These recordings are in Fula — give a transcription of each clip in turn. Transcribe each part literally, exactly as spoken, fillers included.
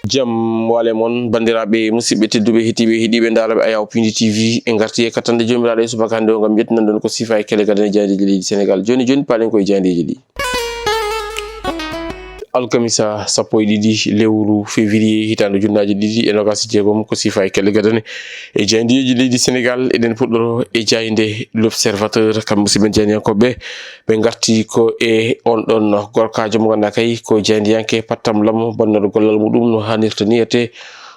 Jam wale mon, banndiraaɓe, musidɓe tedduɓe, heɗiiɓe, heɗiiɓe ndaaraaɓe Ayaw Pindi T V. En ngarti e kattanɗe Joomiraaɗo e subaka hannde o, ngam ƴettinan ɗon ko siifa e kelle gadane jaayndeeji leydi Senegaal. Jooni jooni, paalen ko e jaayndeeji ɗi. Alkamisa sappo e ɗiɗi lewru février, hitaande ujunnaaje ɗiɗi e noogaas e jeegom, ko siifa e kelle gadane e jaayndeeji leydi Senegaal. Eɗen puɗɗoro e jaaynde L'Observateur, kam musidɓe jaayndiyankooɓe. Ɓe ngarti ko e on ɗon gorkaajo mo ngannduɗaa kay ko jaayndiyanke pattam lamo, bannooɗo gollal muɗum no haanirta ni, etee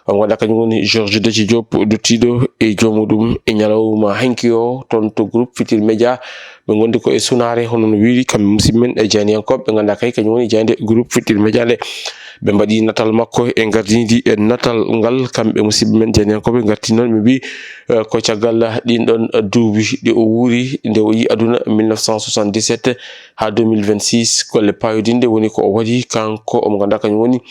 o mo ngannduɗaa kañum woni Georges Déthié Diop, duttiiɗo e joom muɗum e ñalawma hanki o toon to groupe Futurs Médias. Ɓe ngondi ko e sunaare, hono no wiiri kamɓe musidɓe men e jaayndiyankooɓe ɓe ngannduɗaa kay kañum woni jaaynde groupe Futurs Médias nde. Ɓe mbaɗi natal makko e ngardiindi e natal ngal, kamɓe musidɓe men jaayndiyankooɓe ngarti noon, ɓe mbii, eh, ko caggal ɗin ɗon duuɓi ɗi o wuuri nde o yi aduna, mille neuf cent soixante-dix-sept haa deux mille vingt-six, golle payodinɗe woni ko o waɗi, kanko omo ngannduɗaa kañum woni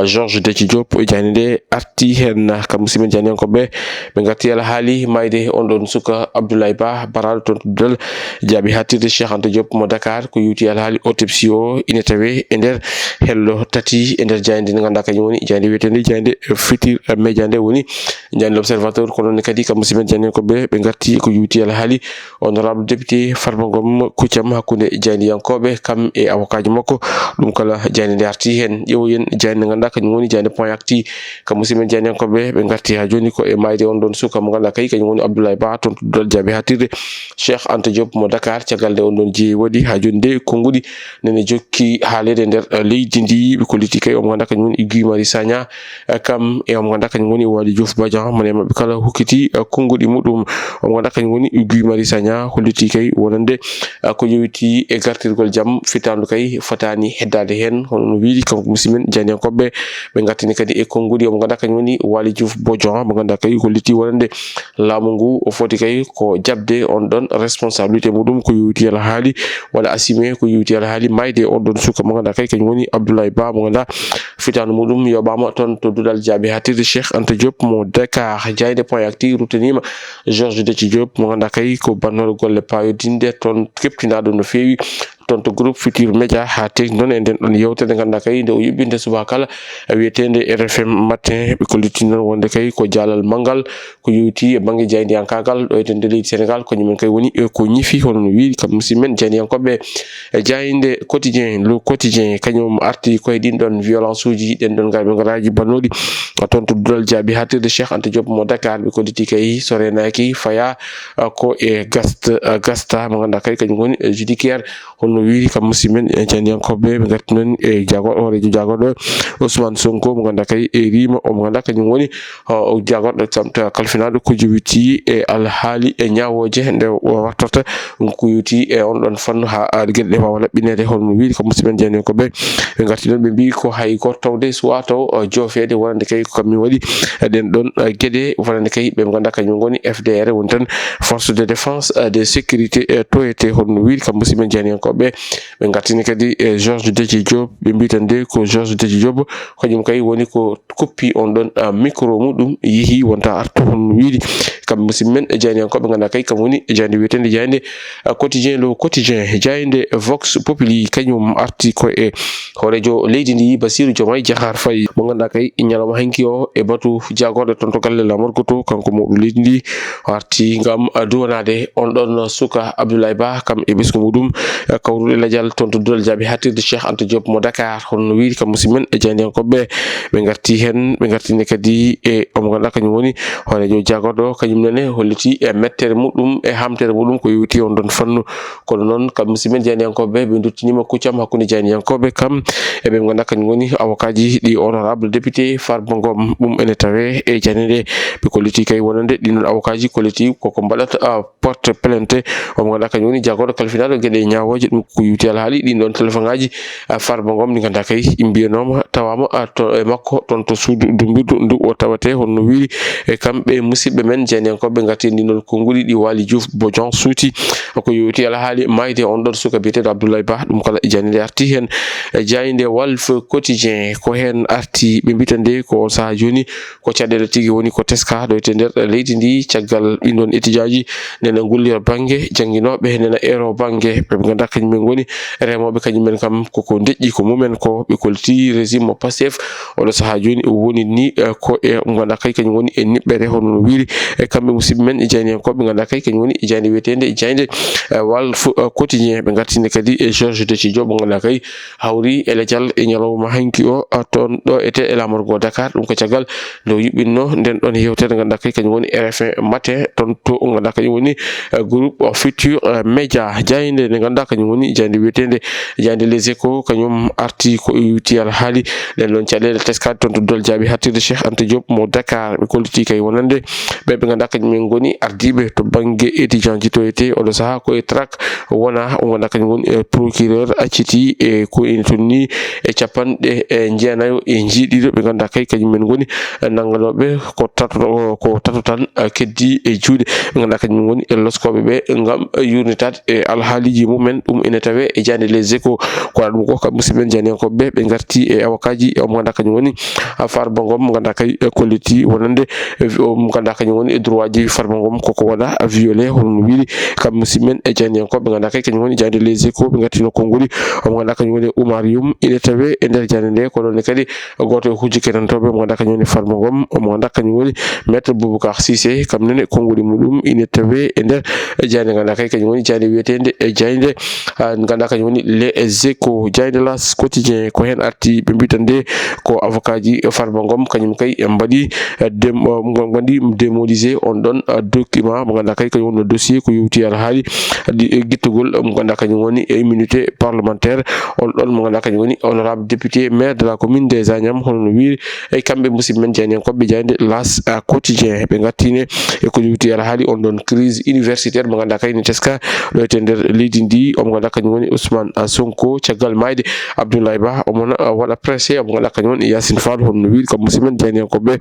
Georges Déthié Diop. E jaaynde nde arti heen kam musidɓe jaayndiyankooɓe, ɓe ngarti alhaali maayde on ɗon suka Abdoulaye Ba, baraaɗo toon to duɗal jaaɓi haaɗtirde Cheikh Anta Diop mo Dakar. Ko yowti alhaali autopsie o ina tawee e nder hello tati e nder jaaynde nde ngannduɗaa kañum woni jaaynde wiyeteende jaaynde Futurs Médias nde woni jaaynde L'Observateur. Kono noon kadi kam musidɓe jaayndiyankooɓe, ɓe ngarti ko yowti alhaali honorable député Farba Ngom Kuccam hakkunde jaayndiyankooɓe, kam e awokaajo makko. Ɗum kala jaaynde nde arti heen. Ƴeewoyen jaaynde nde ngannduɗaa kañum woni jaaynde Point Actu. Kam musidɓe jaayndiyankooɓe, ɓe ngarti haa jooni ko e maayde on ɗon suka mo ngannduɗaa kay kañum woni Abdoulaye Ba toon to duɗal jaaɓi haaɗtirde Cheikh Anta Diop mo Dakar. Caggal nde on ɗon jeyi waɗi haa jooni nde, konnguɗi nene jokki haaleede nder, eh, leydi ndi. Ɓe kolliti kay omo ngannduɗaa kañum woni Guy Marius Sagna, eh, kam e omo ngannduɗaa kañum woni Waly Diouf Bodian, mo e maɓɓe kala hokkiti, eh, konnguɗi muɗum. Omo ngannduɗaa kañum woni Guy Marius Sagna, holliti kay wonande, eh, ko yowiti e gartirgol jam fitaandu kay fotaani heddaade heen, hono no wiiri kanko musidɓe men jaayndiyankooɓe. Ɓe ngartini kadi e konnguɗi omo ngannduɗaa kañum woni Waly Diouf Bodian, mo ngannduɗaa kay holliti wonande laamu ngu o foti kay ko jaɓde on ɗon responsabilité muɗum ko yowiti alhaali, walla assumer ko yowiti alhaali maayde on ɗon suka mo ngannduɗaa kay kañum woni Abdoulaye Ba, mo ngannduɗaa fitaandu muɗum yoɓaama toon to duɗal jaaɓi haaɗtirde Cheikh Anta Diop mo Dakar. Jaaynde Point Actu ruttaniima Georges Déthié Diop mo ngannduɗaa kay ko bannooɗo golle payodinɗe toon, keɓtinaaɗo no feewi toon to groupe Futurs Médias, haa teeŋti noon e nden ɗon yewtere nde ngannduɗaa kay nde o yuɓɓinte subaka kala, wiyeteende R F M Matin. Ɓe kolliti noon wonde kay ko jaalal manngal ko yowiti e bannge jaayndiyankaagal ɗo e nder leydi Senegaal, ko ñumen kay woni, eh, ko ñifi, hono no wiiri kam musidɓe men jaayndiyankooɓe. E jaaynde Quotidien, Le Quotidien, kañum arti ko e ɗin ɗon violence uji, ɗen ɗon ngar-, ngaraaji bannooɗi toon to duɗal jaaɓi haaɗtirde Cheikh Anta Diop mo Dakar. Ɓe kolliti kay so reenaaki faya, ah, ko e gast-, ah, gasta mo ngannduɗaa kay kañum woni, eh, judiciaire. Hono wiiri kam musidɓe men, eh, jaayndiyankooɓe, ɓe ngarti noon e jaagorɗo, hooreejo jaagorɗo Ousmane Sonko mo ngannduɗaa kay e riima, o mo ngannduɗaa kañum woni, o, o jaagorɗo sam-, ta-, kalfinaaɗo ko jowiti e alhaali e ñaawooje nde o wartorta ko yowiti e on ɗon fannu haa, ah, geɗe ɗe waawa laɓɓineede. Hono wiiri kam musidɓe men jaayndiyankooɓe, ɓe ngarti noon ɓe mbii ko hay gooto tawde suwaa taw, ah, joofeede wonande kay ko kam min waɗi, eh, ɗen ɗon, ah, geɗe wonande kay ɓe ngannduɗaa kañum ngoni F D R woni tan force de défense, eh, de sécurité, eh, toyete. Hono wiiri kam musidɓe men jaayndiyankooɓe, ɓe ngartini kadi e Georges Déthié Diop, ɓe mbii tan de ko Georges Déthié Diop kañum kay woni ko kuppi on ɗon, ah, micro muɗum yehi wonta artu, hono wiiri kam musidɓe men jaayndiyankooɓe ngannduɗaa kay kam woni jaaynde wiyeteende jaaynde, ah, Quotidien, Le Quotidien, jaaynde Vox Populi kañum arti ko e hooreejo leydi ndi Bassirou Diomaye Diakhar Faye mo ngannduɗaa kay ñalawma hanki o e batu jaagorɗe toon to galle lamorgo to, kanko mawɗo leydi ndi o arti ngam, ah, duwanaade on ɗon suka Abdoulaye Ba kam e ɓesngu muɗum, eh, kawruɗe lajal toon to duɗal jaaɓi haaɗtirde Cheikh Anta Diop mo Dakar. Hono no wiiri kam musidɓe men e jaayndiyankooɓe, ɓe ngarti heen, ɓe ngartini kadi e omo ngannduɗaa kañum woni hooreejo jaagorɗo, kañum nene holliti e mettere muɗum e hamtere muɗum ko yowiti on ɗon fannu. Kono noon kam musidɓe men jaayndiyankooɓe, ɓe nduttiniima kuccam hakkunde jaayndiyankooɓe kam e ɓe ngannduɗaa kañum woni awokaaji ɗi honorable député Farba Ngom. Ɗum ene tawee e jaaynde nde. Ɓe kolliti kay wonande ɗin ɗon awokaaji kolliti koko mbaɗata, ah, porte plainte. Omo ngannduɗaa kañum woni jaagorɗo kalfinaaɗo geɗe e ñaawooje, ɗum ko yowiti alhaali ɗin ɗon telefoŋaaji, ah, Farba Ngom, ɗi ngannduɗaa kay mbiyanooma, tawaama, ah, to e makko toon to suudu dumbirdu ndu o tawatee. Hono no wiiri e kamɓe musidɓe men jaayndiyankooɓe ngarti ndin ɗon konnguɗi ɗi Waly Diouf Bodian suuti. Ko yowiti alhaali maayde on ɗon suka biyeteeɗo Abdoulaye Ba, ɗum kala e jaaynde nde arti heen. E jaaynde Walf Quotidien ko heen arti. arti ɓe mbita nde ko on sahaa jooni ko caɗeele tigi woni ko teska ɗo e nder leydi ndi, caggal ɗin ɗon étudiant ji nena ngullira bannge jannginooɓe, nena eero bannge ɓe ngannduɗaa kañum men ngoni remooɓe, kañum men kam koko deƴƴi ko mumen ko ɓe kolti régime mo Pastef. Oɗo sahaa jooni o woni ni, eh, ko e mo ngannduɗaa kay kañum woni e niɓɓere hono no wiiri e kamɓe musidɓe men e jayniyankooɓe ɓe ngannduɗaa kay kañum woni e jaynde wiyeteende e jaynde, eh, Walf, eh, Quotidien. Ɓe ngartini kadi e Georges Dethié Diop mo ngannduɗaa kay hawri e lejal e ñalawma hanki o, a, toon ɗo e te e laamorgo Dakar. Ɗum ko caggal nde o yuɓɓinno nden ɗon yewtere ngannduɗaa kay kañum woni R F M matin, toon to ngannduɗaa kañum woni, eh, groupe Futur, eh, Média. Jaynde nde ngannduɗaa kañum woni jaynde wiyeteende jaynde Les Échos, kañum arti ko iwti alhaali ɗen ɗon caɗeele teskaade toon to Dol Jaabi Hattirde Cheikh Anta Diop mo Dakar. Ɓe kolliti kay wonande ɓe ɓe ngannduɗaa kañum en ngoni ardiiɓe to bannge étudiant ji to etee oɗo sahaa ko e trac wona o ngannduɗaa kañum woni, eh, procureur acciti e ko ene tolni e capanɗe, eh, jeenayo e jeeɗiɗo ɓe ngannduɗaa kay kañum en ngoni, eh, nannganooɓe ko tato, ko tato tan, eh, keddi e juuɗe ɓe ngannduɗaa kañum woni e loskooɓe ɓe ngam, eh, yurnitaade e alhaaliiji mumen. Ɗum ene tawee e jaynde Les Échos. Ko waɗa ɗum ko kam musidɓe men jayniyankooɓe ɓe, ɓe ngarti e awokaaji o mo ngannduɗaa kañum woni, ah, Farba Ngom mo ngannduɗaa kay, eh, kolliti wonande, eh, o mo ngannduɗaa kañum woni e droit ji Farba Ngom koko waɗa violé hono no wiiri kam musidɓe men e jayniyankooɓe ɓe ngannduɗaa kay kañum woni jaynde Les Échos. Ɓe ngartino konnguli o mo ngannduɗaa kañum woni Oumar Youm ine tawee e nder jaynde nde, ko ɗon ne kadi gooto e hujju kenantooɓe mo ngannduɗaa kañum woni Farba Ngom, mo ngannduɗaa kañum woni Maître Boubacar Cissé, kam nene konnguli muɗum ine tawee e nder jaynde ngannduɗaa kay kañum woni jaynde wiyeteende e jaynde, ah, ngannduɗaa kañum woni Les Échos. Jaynde L'As Quotidien ko heen arti ɓe mbita nde ko avocat ji Farba Ngom kañum kay e mbaɗi, eh, dem-, eh, mbaɗi démolisé on ɗon, ah, document mo ngannduɗaa kay kañum woni dossier ko yowti alhaali di, eh, gittugol mo ngannduɗaa kañum woni e immunité parlementaire on ɗon mo ngannduɗaa kañum woni honorable député maire de la commune des Agnam hono no wiiri e kamɓe musidɓe men jayniyankooɓe jaynde L'As, ah, Quotidien. Ɓe ngartine e ko yowti alhaali on ɗon crise universitaire mo ngannduɗaa kay ne teska ɗo e nder leydi ndi, o mo ngannduɗaa kañum woni Ousmane, ah, Sonko caggal maayde Abdoulaye Ba, omo na, ah, waɗa pressé o mo ngannduɗaa kañum woni Yacine Fall hono no wiiri kam musidɓe men jayniyankooɓe.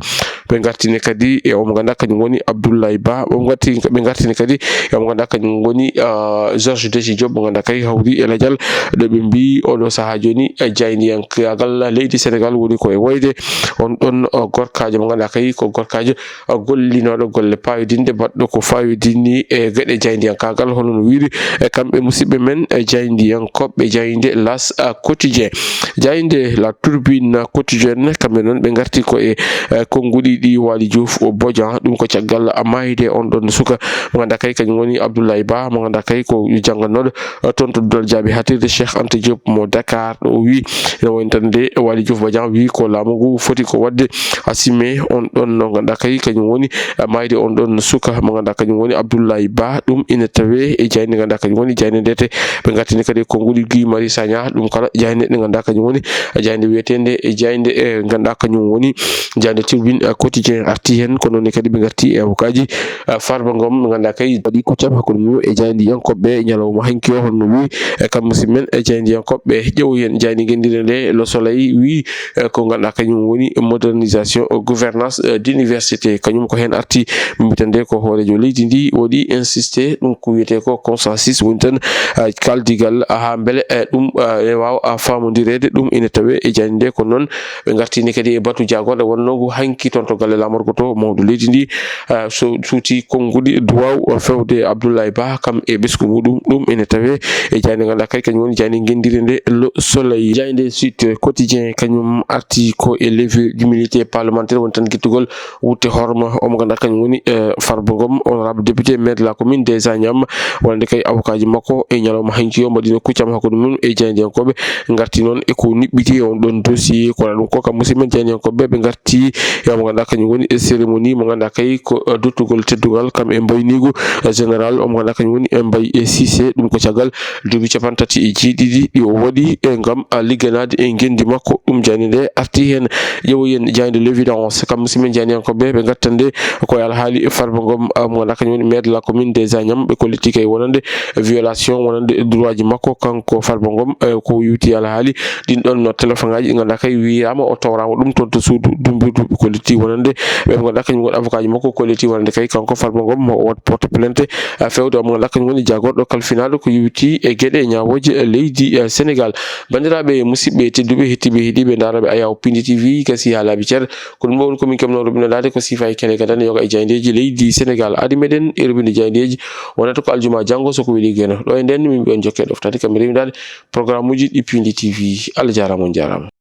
Ɓe ngartine kadi e o mo ngannduɗaa kañum woni Abdoulaye Ba, ɓe ngarti-, ɓe ngartine kadi e o mo ngannduɗaa kañum woni, ah, Georges Dethié Diop mo ngannduɗaa kay hawri e lejal ɗo ɓe mbi oɗo sahaa jooni, eh, jayniyankaagal leydi Sénégal woni ko e woyde on ɗon, oh, gorkaajo mo ngannduɗaa kay ko gorkaajo, oh, gollinooɗo golle paayoɗinɗe baɗɗo ko faayoɗini e geɗe jayniyankaagal hono no wiiri e kamɓe musidɓe men e jayniyankooɓe jaynde L'As, ah, Quotidien. Jaynde La Tribune Quotidienne kamɓe noon ɓe ngarti ko e, eh, konnguli ɗi Waly Diouf o Bodian, ɗum ko caggal maayde on ɗon suka mo ngannduɗaa kay kañum woni Abdoulaye Ba mo ngannduɗaa kay ko jannganooɗo, eh, toon to Dol Jaabi Hattirde Cheikh Anta Diop mo Dakar. Ɗo o wii ene woni tan nde Waly Diouf Bodian wii ko laamu ngu foti ko waɗde assumer on ɗon no ngannduɗaa kay kañum woni, eh, maayde on ɗon suka mo ngannduɗaa kañum woni Abdoulaye Ba. Ɗum ina tawee e jaynde ngannduɗaa kañum woni jaynde ndete. Ɓe ngartini kadi e konnguli Guy Marius Sagna, ɗum kala jaynde nde ngannduɗaa kañum woni jaynde wiyeteende e jaynde, eh, ngannduɗaa kañum woni jaynde Tribune, eh, Quotidien arti heen. Ko noon ne kadi ɓe ngarti e awokaaji, eh, Farba Ngom mo ngannduɗaa kay waɗi kuccam hakkunde mum e jayniyankooɓe ñalawma hanki o hono no wiiri, eh, kam musidɓe men e jayniyankooɓe ƴeewoyen jayndi ngenndire nde Le Soleil wii, eh, ko ngannduɗaa kañum woni modernisation, eh, gouvernance, eh, d'université. Kañum ko heen arti mbiten nde ko hooreejo leydi ndi waɗi insisté ɗum ko wiyetee ko consensus woni tan, eh, kaldigal haa mbele, eh, ɗum, eh, e waawa, ah, faamondireede. Ɗum ina tawee e jaynde nde. Ko noon ɓe ngartini kadi e batu jaagorɗe wonnoogu hanki toon to galle laamorgo to mawɗo leydi ndi, eh, so suuti konnguli duwaaw fewde Abdoulaye Ba kam e ɓesngu muɗum. Ɗum ene tawee e jaynde ngannduɗaa kay kañum woni jaynde ngenndire nde Le Soleil. Jaynde Sud Quotidien kañum arti ko e levée d'immunité parlementaire woni tan gittugol wutte horma o mo ngannduɗaa kañum woni, eh, Farba Ngom, honorable député maire de la commune des Agnam, wonande kay awokaaji makko e ñalawma hanki o mbaɗino kuccam hakkunde mum e jayniyankooɓe ngarti noon e ko niɓɓiti e on ɗon dossier. Ko waɗa ɗum ko kam musidɓe men jayniyankooɓe ɓe ngarti e o mo ngannduɗaa kañum woni e cérémonie mo ngannduɗaa kay ko, eh, duttugol teddungal kam e mbayniigu, eh, général o mo ngannduɗaa kañum woni e Mbaye e Cissé. Ɗum ko caggal duuɓi capanɗe tati e jeeɗiɗi ɗi o waɗi, eh, ngam, ah, ligganaade e ngenndi makko. Ɗum jaynde nde arti heen. Ƴeewoyen jaynde L'Évidence kam musidɓe men jayniyankooɓe ɓe ngartan nde ko e alhaali Farba Ngom, ah, mo ngannduɗaa kañum woni maire de la commune des Agnam. Ɓe kolliti kay wonande violation wonande droit ji makko kanko Farba Ngom, eh, ko yowti alhaali ɗin ɗon no téléphone ŋaaji ɗi ngannduɗaa kay wiyaama o tawraama ɗum toon to suudu dumbirdu. Ɓe kolliti wonande Nde ɓe mo ganduɗa kañum woni avocat ji makko kolliti wonande kay kanko Farba Ngom mo wat porte plainte, eh, fewde mo ganduɗa kañum woni jagorɗo kalfinaaɗo ko yowiti e geɗe ñaawooje leydi, eh, Sénégal. Banndiraaɓe musidɓe tedduɓe hettiiɓe heɗiiɓe ndaarooɓe Ayaw Pindi T V, gasi haa laaɓi cer. Ko ɗum ɗo woni ko min keɓnoo rubinandaade ko siifa e kene gadane yoga e jayndeeji leydi Sénégal. Adi meɗen e rubinde jayndeeji wonata ko aljuma janngo so ko weli geno. Ɗo e nden min mbiyon jokke ɗoftaade kam rewindaade programme uji ɗi Pindi T V. Allah jaaraama, on jaaraama.